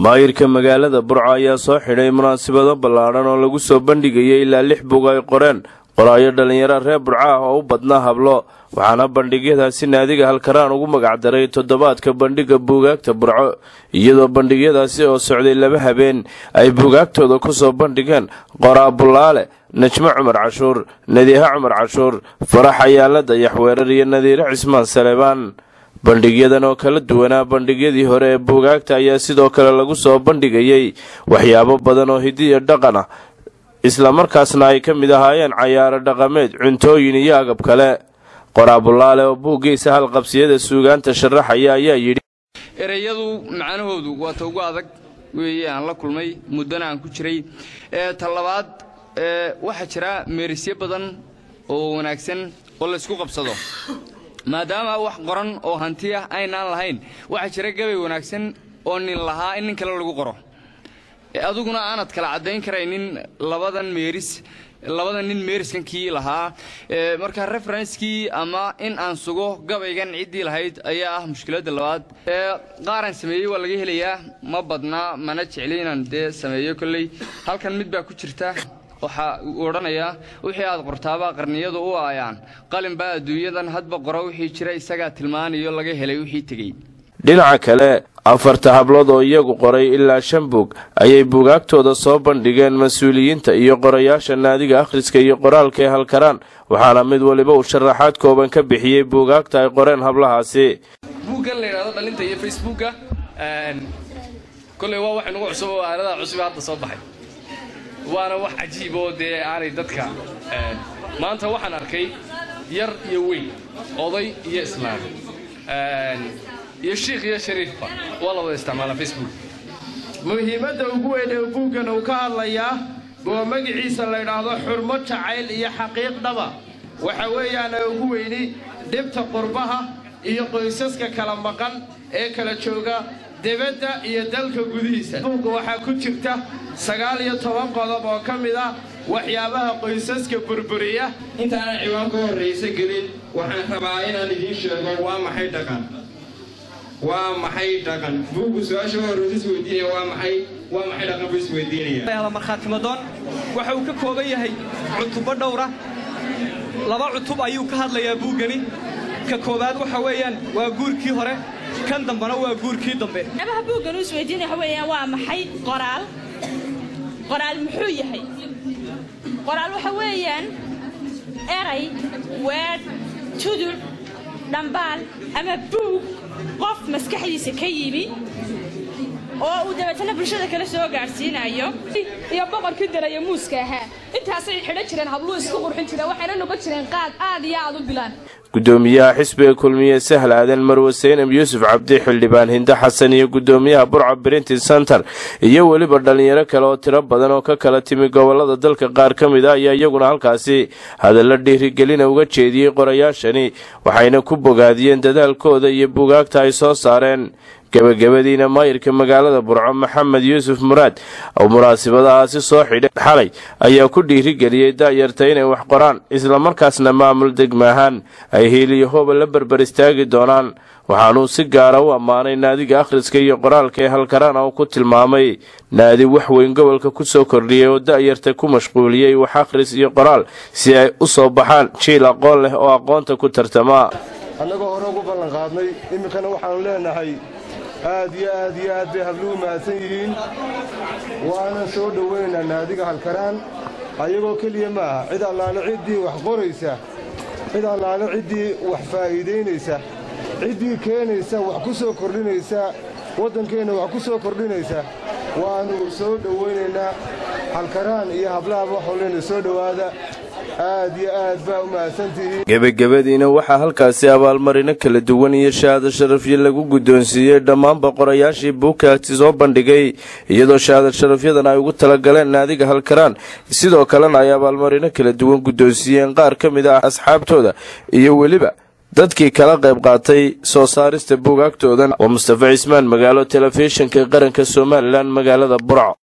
Maayirka magaalada Burco ayaa soo xidhay munaasabado ballaadhan oo lagu soo bandhigayay ilaa 6 buug ay qoreen qoraayo dhalinyaro reer Burco ah oo u badnaa hablo, waxaana bandhigyadaasi naadiga Halkaraan ugu magacdaray toddobaadka bandhiga buugaagta Burco, iyadoo bandhigyadaasi oo socday 2 habeen ay buugaagtooda kusoo bandhigeen qoraa Bulaale, Najmo Cumar Cashuur, Nadiiha Cumar Cashuur, Farax Ayaala Dayaxweerar iyo Nadiire Cismaan Saleebaan. Bandhigyadan oo kala duwanaa bandhigyadii hore ee buugaagta ayaa sidoo kale lagu soo bandhigayay waxyaabo badan oo hiddi iyo dhaqan ah, islamarkaasna ay ka mid ahaayeen cayaaro dhaqameed, cuntooyin iyo agab kale. Qoraa Bulaale oo buuggiisa halqabsiyada suugaanta sharaxaya ayaa yidhi: Ereyadu macnahoodu waa ta ugu adag weeye aan la kulmay muddana aan ku jiray. Ta labaad, waxaa jira meerisyo badan oo wanaagsan oo laysku qabsado, maadaama wax qoran oo hanti ah aynaan lahayn. Waxaa jira gabay wanaagsan oo nin lahaa in nin kale lagu qoro, adiguna aanad kala caddayn karaynin labadan meeris, labada nin meeriskan kii lahaa. Marka reference-kii ama in aan sugo gabaygan ciddii lahayd ayaa ah mushkiladda labaad. Qaaraan sameeyey waa laga helayaa, ma badnaa, mana jecli inaan dee sameeyo. Kolley halkan mid baa ku jirta, waxaa uu odhanayaa: wixii aad qortaabaa qarniyadu u aayaan, qalin baa adduunyadan hadba qoro, wixii jira isagaa tilmaanayo, laga helay wixii tegey. Dhinaca kale, 4 hablood oo iyagu qoray ilaa 5 buug ayay buugaagtooda soo bandhigeen mas-uuliyiinta iyo qorayaasha naadiga akhriska iyo qoraalka ee Halkaraan, waxaana mid waliba uu sharaxaad kooban ka bixiyey buugaagta ay qoreen hablahaasi. Buuggan la yidhahdo Dhalinta iyo Facebooka kolley waa wax inagu cusub oo aaladaha cusub ee hadda soo baxay, waana wax cajiib oo dee aanay dadka maanta. Waxaan arkay yar iyo weyn, oday iyo islaam, iyo shiikh iyo shariifba waa la wada isticmaalaa Facebook. Muhiimadda ugu weyn ee buuggan uu ka hadlayaa oo magaciisa la yidhaahdo Xurmo Jacayl iyo Xaqiiq Dhaba waxa weeyaan ee ugu weyni dhibta qurbaha iyo qoysaska kala maqan ee kala jooga dibadda iyo dalka gudihiisa. Buugga waxaa ku jirta 19 qodob oo ka mid ah waxyaabaha qoysaska burburiya. Intaanan ciwaan ka horraysa gelin, waxaan rabaa inaan idiin sheego waa maxay dhaqan. Waa maxay dhaqan? Buuggu su-aasha horraysa isweydiinaya waa maxay dhaqan buu isweydiinaya. Markhaatimadoon waxa uu ka kooban yahay cutubbo dhowra. 2 cutub ayuu ka hadlayaa buuggani. Ka koowaad waxa weeyaan waa guurkii hore, kan dambena waa guurkii dambe. Waxyaabaha buuggan uu isweydiinaya waxa weeyaan: waa maxay qoraal? Qoraal muxuu yahay? Qoraal waxa weeyaan eray, weedh, tuduc, dhambaal ama buug qof maskaxdiisa ka yimi oo uu dabeetana bulshada kale soo gaadhsiinayo. Iyo boqorkii daraya muuska ahaa, intaasay xidhan jireen habluhu, isku qurxin jireen, waxayna noqon jireen qaad aad iyo aad u bilaan. Gudoomiyaha xisbiga Kulmiye Sahl Aadan, Marwe Seynab Yuusuf Cabdi, xildhibaan Hinde Xasan iyo gudoomiyaha Burca Printing Center iyo weliba dhalinyaro kale oo tiro badan oo ka kala timi gobolada dalka qaar ka mid ah ayaa iyaguna halkaasi hadallo dhiirigelina uga jeediyey qorayaashani, waxayna ku bogaadiyeen dadaalkooda iyo buugaagta ay soo saareen. Gebagabadiina, maayirka magaalada Burco Maxamed Yuusuf Muraad oo munaasabadahaasi soo xidhay xalay ayaa ku dhiirigeliyey da'yarta inay wax qoraan, islamarkaasna maamul degma ahaan ay hiiliyo hooba la berber istaagi doonaan. Waxaanuu si gaara u ammaanay naadiga akhriska iyo qoraalka ee Halkaraan oo ku tilmaamay naadi wax weyn gobolka kusoo kordhiyey oo da'yarta ku mashquuliyey wax akhris iyo qoraal, si ay u soo baxaan jiil aqoon leh oo aqoonta ku tartama. Annagoo hore ugu ballan qaadnay, iminkana waxaannu leenahay aad iyo aad iyo aad bay habluhu mahadsan yihiin, waana soo dhowaynaynaa naadiga Halkaraan. Ayagoo keliya ma aha, cid allaale ciddii wax qoraysa, cid allaale ciddii wax faa'iidaynaysa, ciddii keenaysa, wax ku soo kordhinaysa waddankeenna, wax ku soo kordhinaysa, waannu soo dhowaynaynaa. Halkaraan iyo hablahaba waxau leenahay soo dhowaada, aad iyo aad baa u mahadsantihiin. Gebagabadiina, waxaa halkaasi abaalmarino kala duwan iyo shahaado sharafyo lagu guddoonsiiyey dhammaanba qorayaashii buugaagti soo bandhigay, iyadoo shahaado sharafyadan ay ugu talagaleen naadiga Halkaraan. Sidoo kalena ay abaalmarino kala duwan guddoonsiiyeen qaar ka mid ah asxaabtooda iyo weliba dadkii kala qayb qaatay soo saarista buugaagtoodan. Waa Mustafa Cismaan Magaalo, Telefishinka Qaranka Somaliland, magaalada Burco.